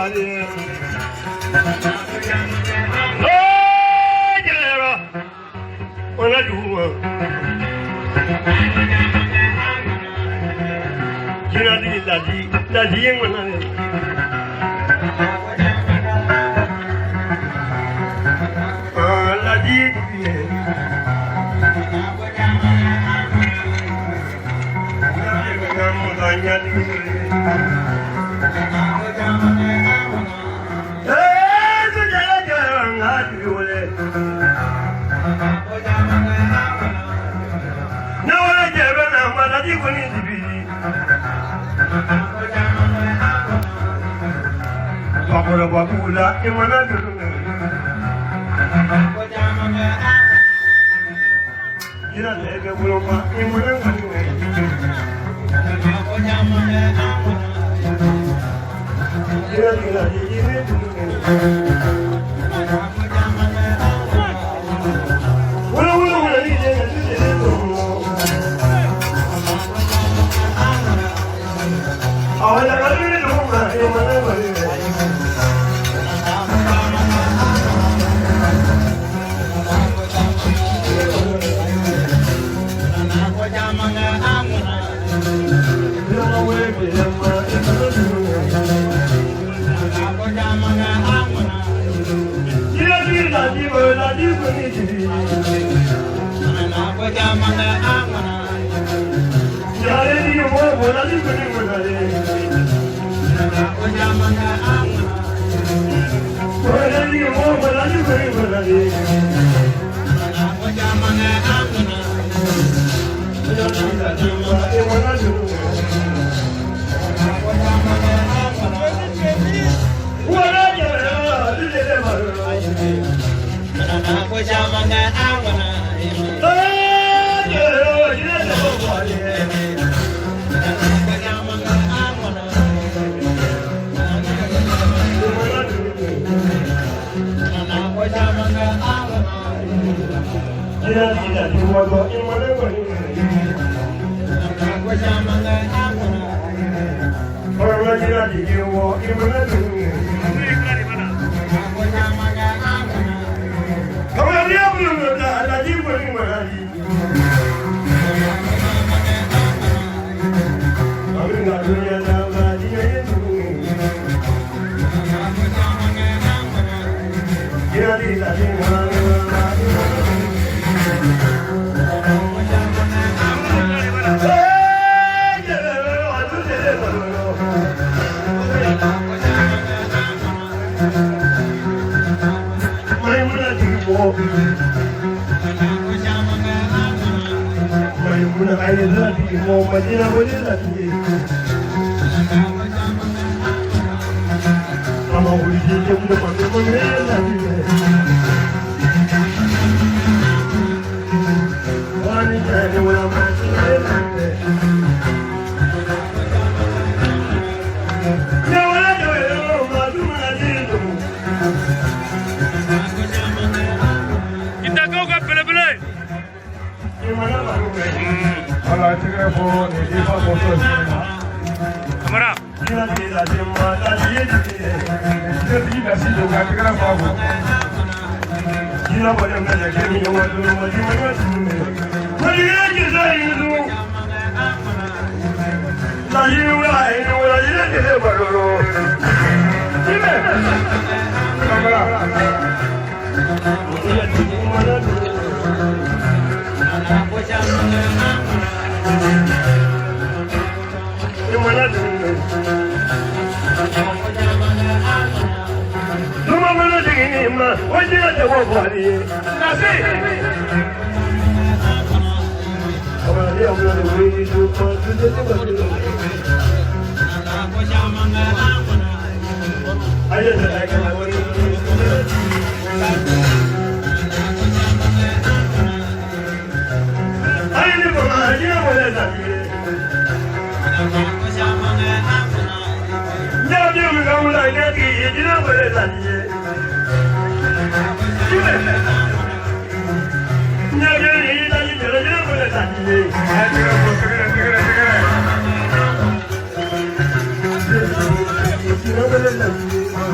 Thank you.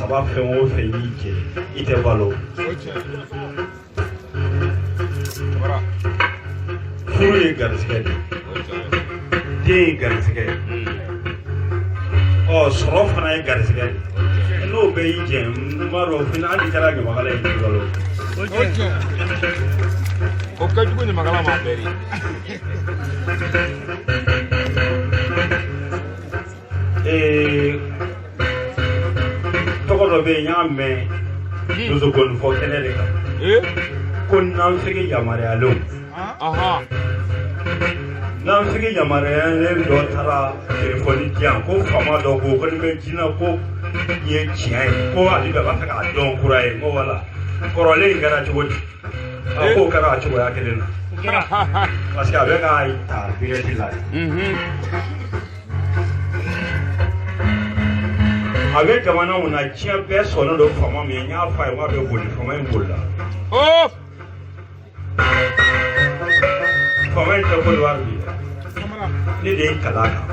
Saba fɛn o fɛn y'i jɛ i tɛ balo furu ye garisɛgɛ de den ye garisɛgɛ ɔ sɔrɔ fana ye garisɛgɛ de n'o bɛɛ y'i jɛ n b'a dɔn fana hali kɛra ɲamakala ye i tɛ balo o ka jugu ɲamakala ma bɛɛ de tɔgɔ dɔ bɛ yen n y'a mɛn dosokɔnifɔ kɛnɛ de kan ko nanfigi yamaruyalenw nanfigi yamaruyalen dɔ taara telefɔni di yan ko faama dɔ ko ko ni bɛ jinɛ ko ye tiɲɛ ye ko ale bɛ b'a fɛ k'a dɔn kura ye n ko wala kɔrɔlen in kɛra cogo di a k'o kɛra a cogoya kelen na parce que a bɛ k'a ta direct la. A bɛ jamana mun na diɲɛ bɛɛ sɔnnen don faama min ye, n y'a fɔ a ye k'a bɛ boli, faama in bolila. Faama in tɛ Côte d'Ivoire bi dɛ. Ne de ye n kalan a kan.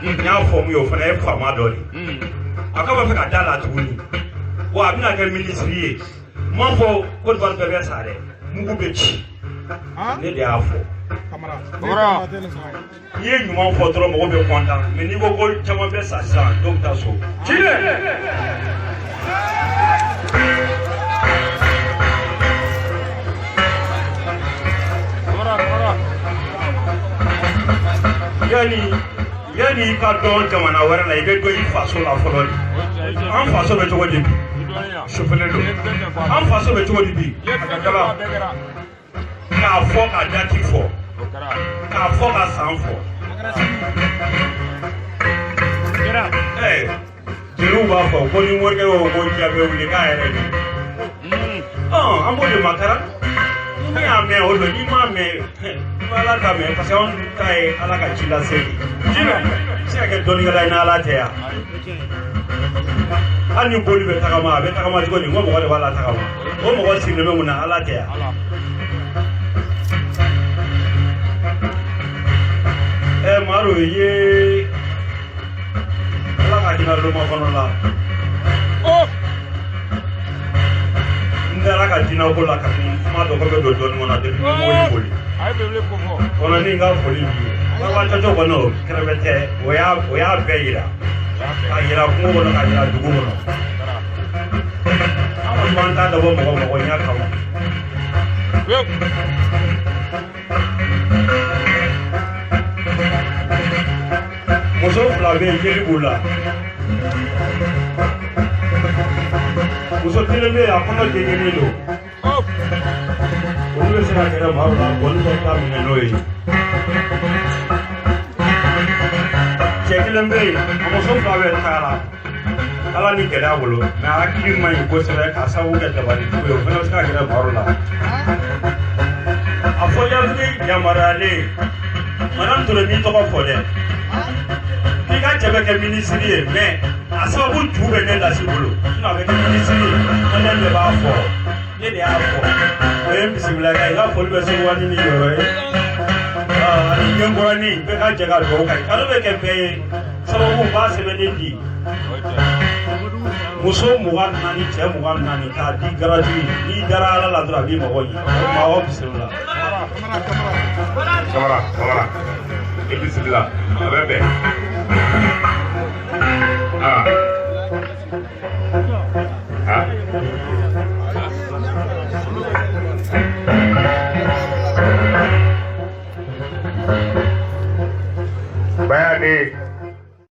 N y'a fɔ mun ye, o fana ye faama dɔ de ye. A k'a b'a fɛ ka da la tuguni. Wa a bɛna kɛ minisiri ye. N m'a fɔ Côte d'Ivoire bɛɛ bɛ sa dɛ. Mugu bɛ ci. Ne de y'a fɔ. N'i ye ɲuman fɔ dɔrɔn mɔgɔw bɛ kɔntan, mɛ n'i ko ko caman bɛ sa sisan, dɔw bɛ taa so. Tiɲɛ. Yanni i ka dɔn jamana wɛrɛ la, i bɛ dɔn i faso la fɔlɔ de. An faso bɛ cogo di bi? Sufɛlen don. An faso bɛ cogo di bi? K'a fɔ ka dati fɔ, k'a fɔ ka san fɔ. Jeliw b'a fɔ ko ni morikɛ ko ko diɲɛ bɛ wuli k'a yɛrɛ de. An b'o de makara. Ni y'a mɛn o don, n'i m'a mɛn i bɛ Ala ta mɛn, parce que anw ta ye Ala ka ci lase de. Jinɛ i bɛ se ka kɛ dɔnnikɛla ye n'Ala tɛ yan. Hali ni boli bɛ tagama, a bɛ tagama cogo di? N ko mɔgɔ de b'a la tagama. O mɔgɔ sigilen bɛ mun na? Ala tɛ yan. Maro ye Ala ka hinɛ loma kɔnɔ la. N dara ka jinɛ ko la ka kuma dɔ ko bɛ don dɔɔnin kɔnɔ depuis mobili boli. Kɔnɔ ni n ka foli b'i ye. Baba cɔcɔ kɔnɔ o kɛrɛfɛ tɛ, o y'a bɛɛ yira. K'a yira kungo kɔnɔ, k'a yira dugu kɔnɔ. An kɔni b'an ta dabɔ mɔgɔ mɔgɔ ɲɛ kama. Muso fila bɛ yen, jeli b'u la. Muso kelen bɛ yen, a kɔnɔ denkelen don. Olu bɛ se ka gɛrɛ maaw la, bɔnni bɛ taa minɛ n'o ye. Cɛ kelen bɛ yen, a muso fila bɛ tagara. Ala ni gɛlɛya bolo, mɛ a hakili man ɲi kosɛbɛ k'a sababu kɛ dabalijugu ye, o fana bɛ se ka gɛrɛ maaw la. A fɔ yafili yamaruyalen, Madame Ture m'i tɔgɔ fɔ dɛ. K'i ka cɛ bɛ kɛ minisiri ye, mɛ a sababu ju bɛ ne lasi bolo, sinɔn a bɛ kɛ minisiri ye, Maliyɛn de b'a fɔ, ne de y'a fɔ. O ye bisimila kɛ, i ka foli bɛ se wani ni yɔrɔ ye. Ani ɲɛkɔrɔni, bɛɛ ka jɛ ka dugawu kɛ. Kanu bɛ kɛ bɛɛ ye, sababu b'a sɛbɛnnen di. Muso 24, cɛ 24 k'a di gratuit, n'i dara Ala la dɔrɔn a b'i mago ɲɛ. Maaw bisimila. Kamara, Kamara, i bisimila, a bɛ bɛn. Ah. Ah.